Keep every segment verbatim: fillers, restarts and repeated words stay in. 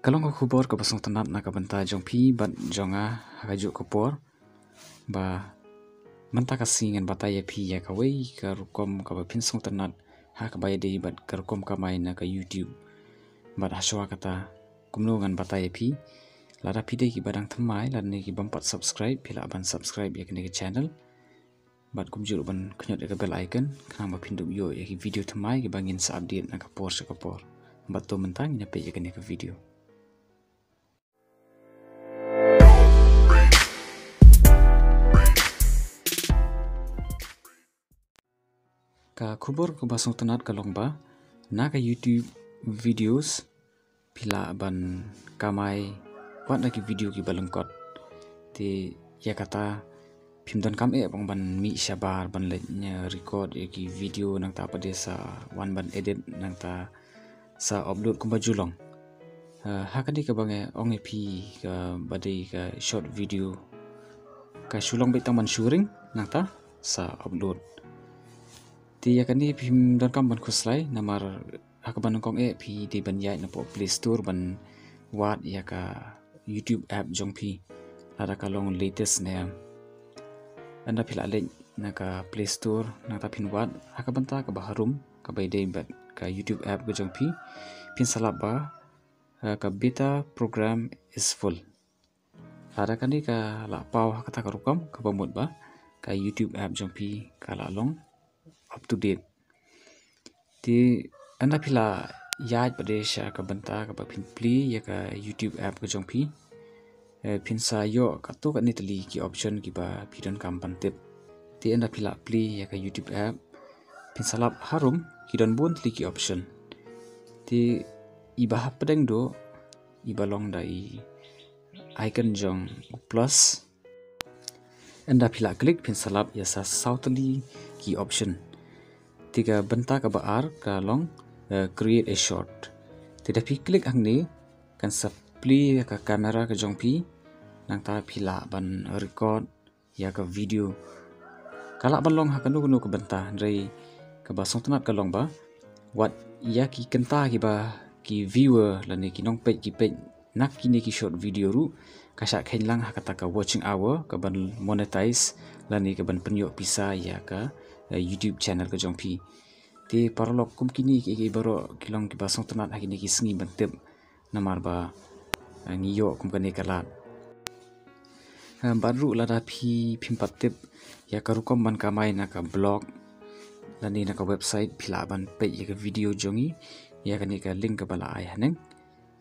Ka long ka khubor kaba sngewtynnat na ka bynta jong phi bad jong nga ha kajuh ka por. Ba mynta ka sngi ngan batai ïa phi ïa kawei ka rukom kaba phin sngewtynnat ha kaba ïadei bad ka rukom kamai na ka YouTube. Bad hashwa kata kumno ngan batai ïa phi. Lada phi dei kiba dang thymmai lane ki bym pat subscribe, phi lah ban subscribe ïa kane ka channel. Bad kumjuh ruh ban kynjot ïa ka bell icon khnang ba phin dup ïoh ïa ki video thymmai kiba ngin sa update na ka por sha ka por. Bad to mynta ngin ïa peit ïa kane ka video. Ka khubor kaba sngewtynnat ka long ba na ka YouTube videos phi lah ban kamai wat na ki video kiba lyngkot. Te ïa kata phim donkam eh ban mih shabar ban leit record ïa ki video nangta pat de sa wan ban edit nangta sa upload kumba ju long. Ha kane kaba nga ong ïa phi kaba dei ka short video ka shu long beit tang ban shu ring nangta sa upload. Te ïa kane phim donkam ban khuslai namar ha kaba nyngkong eh phi dei ban ïaid napoh Play Store ban wad ïa ka YouTube app jong phi lada ka long latest ne em. Ynda phi lah leit na ka Play Store nangta phin wad ha ka bynta kaba harum kaba ïadei bad ka YouTube app ka jong phi, phin sa lap ba ka beta program is full. Lada kane ka lah paw ha kata ka rukom kaba mut ba ka YouTube app jong phi ka lah long up to date. Te ynda phi lah ïaid pat de sha ka bynta kaba phin plie ïa ka YouTube app ka jong phi, phin sa ïoh katto katne tylli ki option kiba phi donkam ban tip. Te ynda phi lah plie ïa ka YouTube app phin sa lap harum ki don bun tylli ki option. Te iba hapdeng duh iba long da i icon jong u plus. Ynda phi lah click phin sa lap ïa sa saw tylli ki option. Te ka bynta kaba ar ka long create a short. Te da phi click hangne kan sa plie ïa ka camera ka jong phi nangta phi lah ban record ïa ka video. Ka lah ban long ha kano kano ka bynta hynrei kaba sngewtynnat ka long ba wat ïa ki kynta kiba ki viewer lane ki nongpeit ki peit na kine ki short video ruh ka shah kheiñ lang ha kata ka watching hour kaban monetize lane kaban pynïoh pisa ïa ka YouTube channel ka jong phi. Te paralok kum kine kiei kiei baroh ki long kiba sngewtynnat ha kine ki sngi ban tip namar ba ngi ïoh kum kane ka lad. Bad ruh lada phi phim pat tip ïa ka rukom ban kamai na ka blog lane na ka website phi lah ban peit ïa ka video jong ngi ïa kane ka link kaba la ai haneng.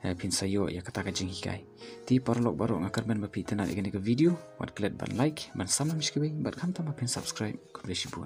Phin sa ïoh ïa kata ka jinghikai. Te paralok baroh nga kyrmen ba phi tynnat ïa kane ka video wat klet ban like ban sam lang shikawei bad khamtam ba phin subscribe. Khublei shibun.